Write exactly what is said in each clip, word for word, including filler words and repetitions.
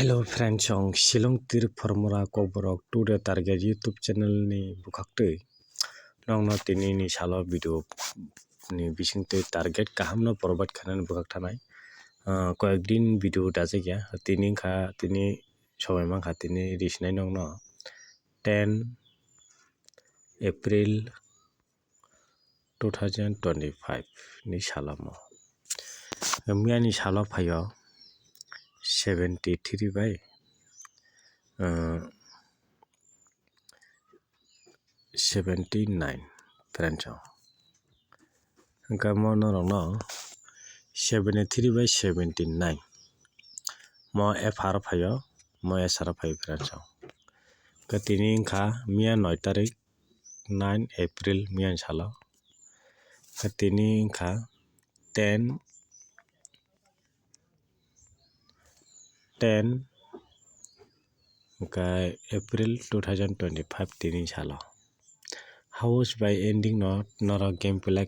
Hello friends, chwng Shillong tir formula kokborok today target YouTube channel ni bwkhaktwi nokno tini ni salo video ni bisingtwi target kaham no provide khainani bwkhak thanai. Ah, koyek din video dajak ya, tini wngkha tini somoi mankha tini risinai nokno ten April two thousand twenty-five ni salo mo. Miyani salo phaio seventy three bai, uh, seventy nine friends o. Hwnkhe mo norokno seventy three bai seventy nine mo F R phaio, mo S R phaio friends o. Hwnkhe tini wngkha miya noi tarik, nine April miyani salo. Hwnkhe tini wngkha ten, ten hwnkhe April two thousand twenty-five tini salo. House by ending no norok game play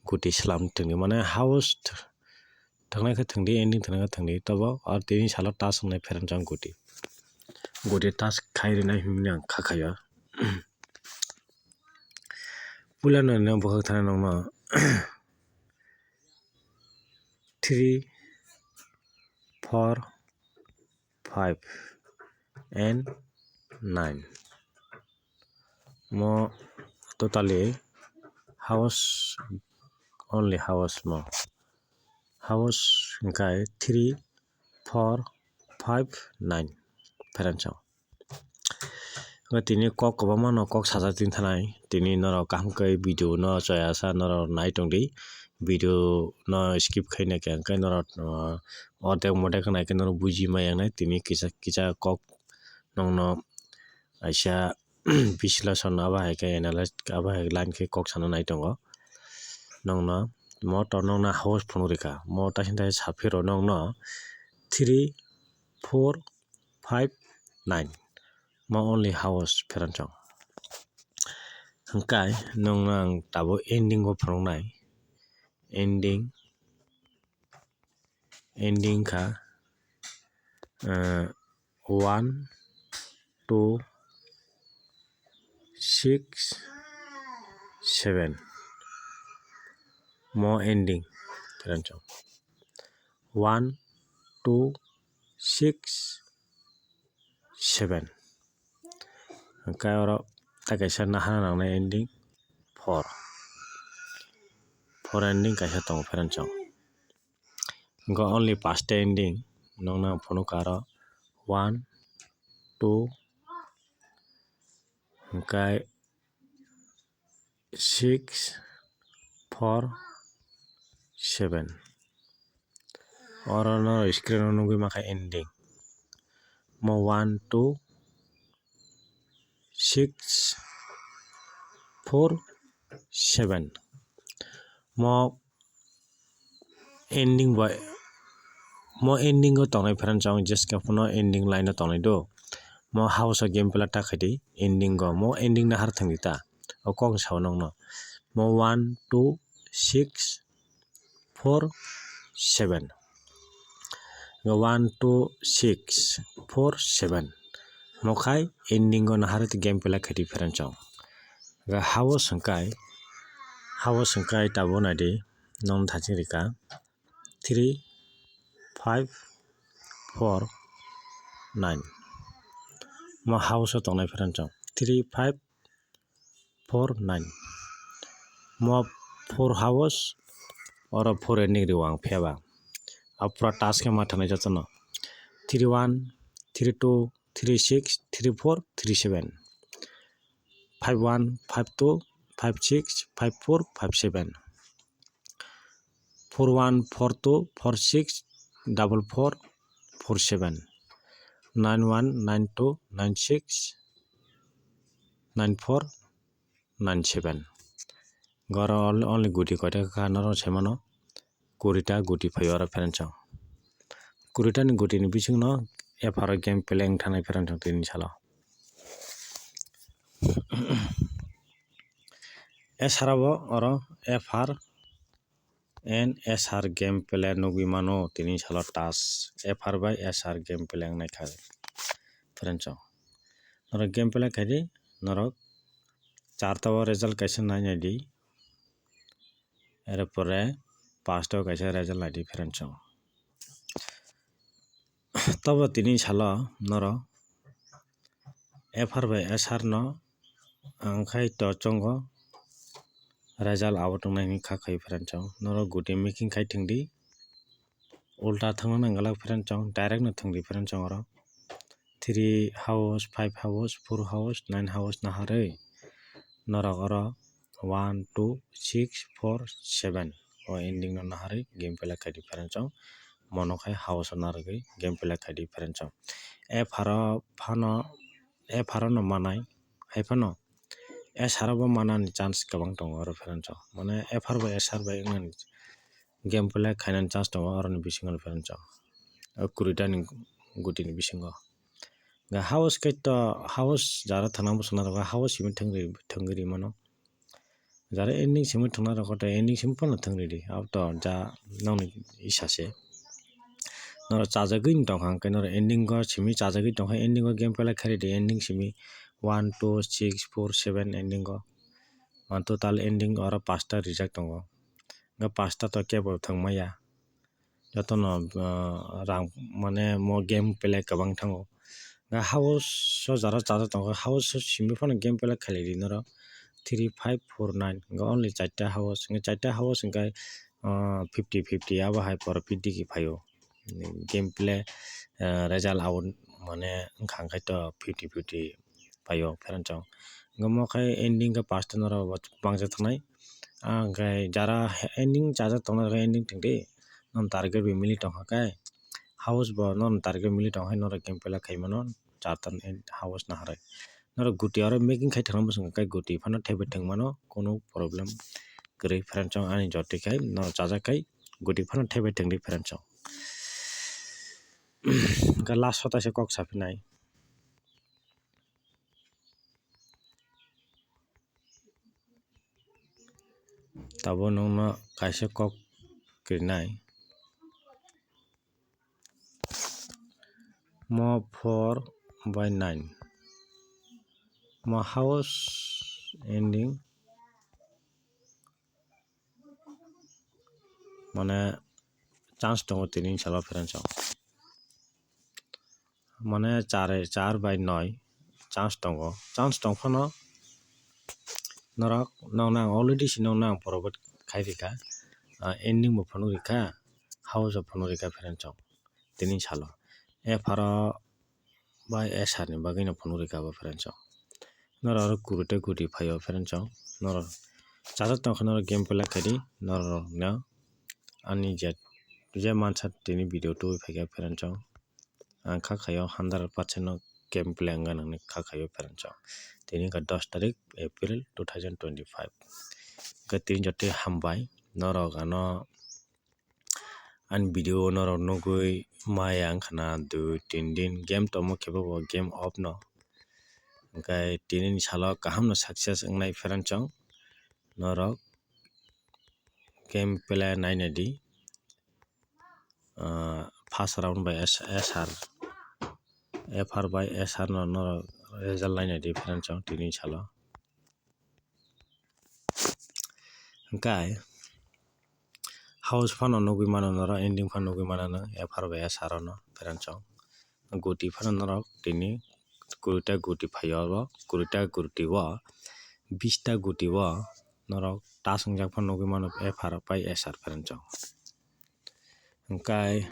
guti slam thwngdi, mane house th-, thwngnai khe thwngdi, ending thwngnai khe thwngdi, tobo ar tini salo task wngnai pherang chang guti. Guti task khai rinai hwnwi ang kha khaio. Puila no nang bwkhak thana nokno three, four, five and nine. Mo totally house, only house mo. House hwnkhe three, four, five, nine pherang chang. Hwnkhe tini kok kwbangma no kok sajak tin thanai, tini norok kaham khe video no chaya sa norok nai tongdi, video no skip khaina khe hwnkhe norok, uh, ordek modek nai khe norok buji maya wngnai, tini kisa kisa kok nokno kaisa bisleshon abo hai khe analyze abo hai line khe kok sana nai tongo nokno. Mo to nokno house phunuk rikha, mo taising taising saphiro nokno three, four, five, nine. Mo only house pherang chang. Hwnkhe nokno ang tabuk ending o phunuknai. Ending, ending kha, uh, one, two, six, seven. Mo ending pherang chang. One, two, six, seven. Hwnkhe oro tei kaisa nahana nangnai ending four. Four ending kaisa tongo pherang chang. Hwnkhe only pasta ending nokno ang phunukha aro one, two, hwnkhe six, four, seven. Oro no screen o nugwi mankha ending. Mo one, two, six, four, seven. Mo ending bai, mo ending o tongnai pherang chang, jeska phano ending line o tongnai do. Mo house o game play ta khaidi ending o, mo ending nahar thangdi ta. O kok sao nokno. Mo one, two, six, four, seven. One, two, six, four, seven. Mo khai ending o nahar game play khaidi pherang chang. Ga house hwnkhe, house hwnkhe tabuk naidi, nokno thaching rikha three, five, four, nine. Mo house o tongnai pherang chang three, five, four, nine. Mo four house, oro four ending rw ang phiyaba. A pura task khe ma thanai jotono. Three one, three two, three six, three four, three seven. Five one, five two, five six, five four, five seven. Four one, four two, four six, double four, four seven. Nine one, nine two, nine six, nine four, nine seven. Goro only, only guti koita kha norok saimano. Kurita guti phaio oro pherang chang. Kurita ni guti ni bisingno F R o game play wng thanai pherang chang tini salo. Esarabo oro F R and S R gameplay nugwi mano tini salo task F R bai S R gameplay wngnai kha friends o. Norok gameplay khaidi, norok charta o result kaisa nai naidi, erpore pasta o kaisa result naidi friends o. Tobo tini salo norok F R bai S R no ang khai to chongo result abo tongnai hwnwi kha khaio friends o. Norok guti making khai thwngdi, ulta thwngna nangwlak friends o, direct no thwngdi friends o oro. Three house, five house, four house, nine house naharwi norok oro one, two, six, four, seven o ending no naharwi gameplay khaidi friends o. Mono khai house o narwgwi gameplay khaidi friends o. F R o phano, F R o no manai, hai phano S R o bo manani chance kwbang tongo oro friends o. Mane F R bai S R bai wngnani gameplay khainani chance tongo oroni bisingo friends o. O kurita ni guti ni bisingo. Ga house khe to house jara thangna bwswk narwkha, house simi thwngri, thwngri mano. Jara ending simi thwngna rwkha to ending simi phano thwngri di. Abo to ja nokni isa se. Norok chajagwi tongkha hwnkhe norok ending o simi chajagwi tongkha, ending o gameplay khairidi, ending simi one, two, six, four, seven ending o. Total ending oro pasta rijak tongo. Hwnkhe pasta to kebo thwngmaya. Jotono, ah, rang mane mo gameplay kwbang thango. Hwnkhe house o jara chajak tongo, house o simi phano gameplay khailai di norok three, five, four, nine, hwnkhe only charta house, hwnkhe charta house hwnkhe, ah, fifty fifty abo hai profit digi phaio. Gameplay, ah, result out mane wngkha hwnkhe to fifty fifty phaio friends o. Hwnkhe mo khe ending khe pasta norok bangsa thangnai. Ah, hwnkhe jara ending chajak tongna rwkha ending thwngdi. Nono target bai mili tongkha khe house bo nono target mili tongkha khe norok gameplay khai mano charta house naharwi. Norok guti oro making khai thangna bwswk khe guti phano thaibai thwng mano, kunu problem kwrwi friends o. Ani jotoi khai norok chajak khai guti phano thaibai thwngdi friends o. Hwnkhe last o taisa kok saphinai. Tabuk nwngno kaisa kok kirinai. Mo four by nine. Mo house ending. Mane chance tongo tini salo friends o. Mane char, char by noi chance tongo. Chance tong phano norok, nokno ang already si nokno ang provide khai rikha. Ah, ending bo phunuk rikha, house bo phunuk rikha friends o. Tini salo F R o bai S R ni bagwi no phunuk rikha bo friends o. Norok oro kurute guti phaio friends o. Norok chajak tongkha norok gameplay khaidi norok no ani je, je mansa tini video tubui phaikha friends o. Ang kha khaio hundred percent no gameplay wngkha nangni kha khaio friends o. Tini wngkha dos tarik April two thousand twenty-five. Hwnkhe tini jotoi hambai norok ano ani video norok nugwi maya wngkha na dui tin din game tongmo khe bo game off no. Hwnkhe tini ni salo kaham no success wngnai friends o. Norok gameplay naina di. Ah, first round by S-, S R, F R by S R no, no result naina di friends o tini salo. Hwnkhe house phano nugwi mano norok, ending phano nugwi mano no F R by S R no friends o. Guti phano norok tini kurita guti phaio oro, kurita guti o, bista guti o norok tas wngjak phano nugwi mano F R by S R friends o. Hwnkhe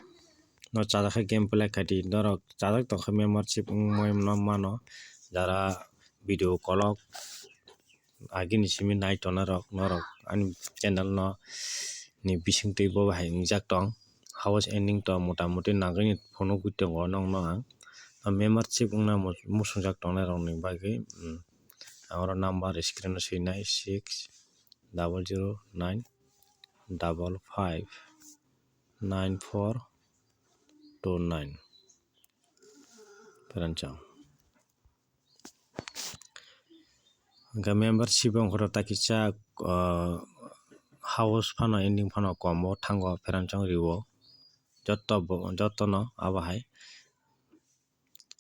no chajak khe gameplay khaidi, norok chajak tongkha membership wngmano mano, jara video kolok agini simi nai tongnai rok norok ani channel no ni bisingtwi bo hai wngjak tong. House ending to motamuti nangkhe ni phunugwi tongo nokno ang. Membership wngna mu-, muchungjak tongnai rokni bagwi, mm, ang oro number screen o swinai six double zero nine double five nine four two nine. Friends o. Hwnkhe membership wngkha ta kisa, ah, house phano ending phano kom o thango friend chong riwo. Jotto bo, jotto no abo hai.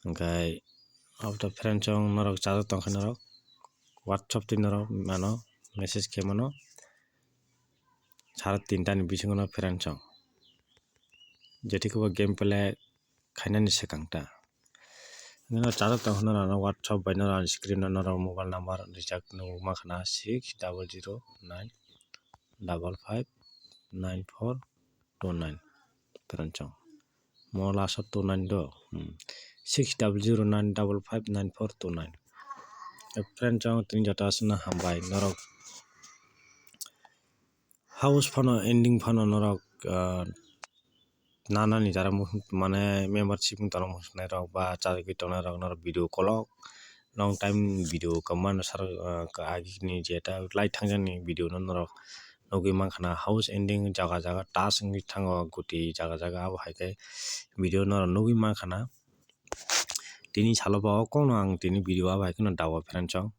Hwnkhe abo to friend chong norok chajak tongkhe norok WhatsApp twi norok mano message khe mano sare tinta ni bisingo no friend chong. Jethi khe bo game play khainani swkang ta. Nino chajak tong hwnwi norok WhatsApp bai norok ani screen o norok mobile number rijak nukma khna six double zero nine double five nine four two nine friend chong. Mo last o two nine do, hmm, six double zero nine double five nine four two nine. Friend chong tini joto aswkno hambai norok. House phano ending phano norok, ah, nanani jara mu-, mane membership wng tongna muchungnai rok ba chajagwi tongnai rok norok video kolok long time video kwmano sar, ah, agini jeta lai thangjani video no norok nugwi mankha na house ending jaga jaga touch wngwi thango guti jaga jaga abo hai khe video norok nugwi mankha na. Tini salo ba o kokno ang tini video abo hai kheno dawa friend chong.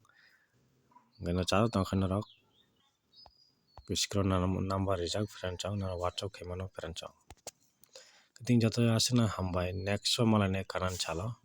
Hwnkhe no chajak tongkha norok. Screen o number rijak friend chong, norok WhatsApp khaimano friend chong. Tini joto aswkno hambai, next o malai nai kanan salo.